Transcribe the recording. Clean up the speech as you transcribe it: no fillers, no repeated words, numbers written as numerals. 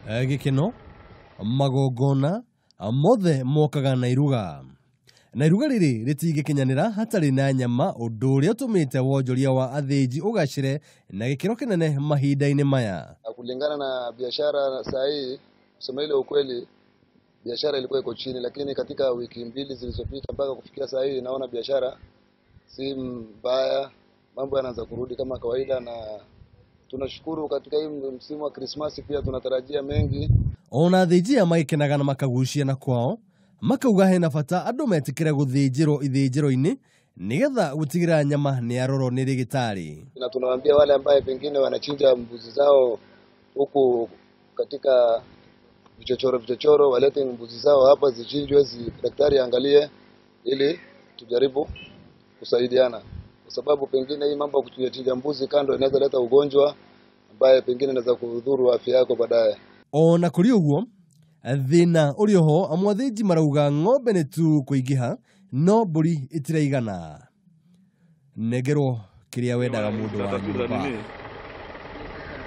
Gĩkeno, magongona mothe mokaga na iruga, na iruga rĩrĩ rĩtingĩkinyanĩra hatarĩ na nyama, ũndũ ũrĩa ũtũmĩte wonjoria wa athĩnji ũgacĩre na gĩkĩro kĩnene mahinda-inĩ maya. Na kulingana na biashara saa hii, kusema ile ukweli, biashara ilikuwa iko chini, lakini katika wiki mbili zilizopita mpaka kufikia saa hii naona biashara si mbaya, mambo yanaanza kurudi kama kawaida, na tunashukuru. Katika hii msimu wa Krismasi pia tunatarajia mengi. Ona athĩnji aya magĩkenaga na makagucia na kwao, makauga hena bata andũ metĩkĩre gũthĩnjĩrwo ithĩnjĩro-inĩ nĩgetha gũtigĩrĩra nyama nĩ yarorwo nĩ rĩgĩtarĩ. Na tunawaambia wale ambaye pengine wanachinja mbuzi zao huku katika vichochoro vichochoro, walete mbuzi zao hapa zichinjwe, daktari aangalie, ili tujaribu kusaidiana, kwa sababu pengine hii mambo ya kuchinja mbuzi kando inaweza leta ugonjwa ambaye pengine inaweza kudhuru afya yako baadaye. Ona kũrĩ ũguo, thĩna ũrĩ oho, amu athĩnji marauga ng'ombe nĩ tu kũingĩha no mbũri itiraigana. Nengerwo kĩrĩa wendaga mũndũ wa nyũmba.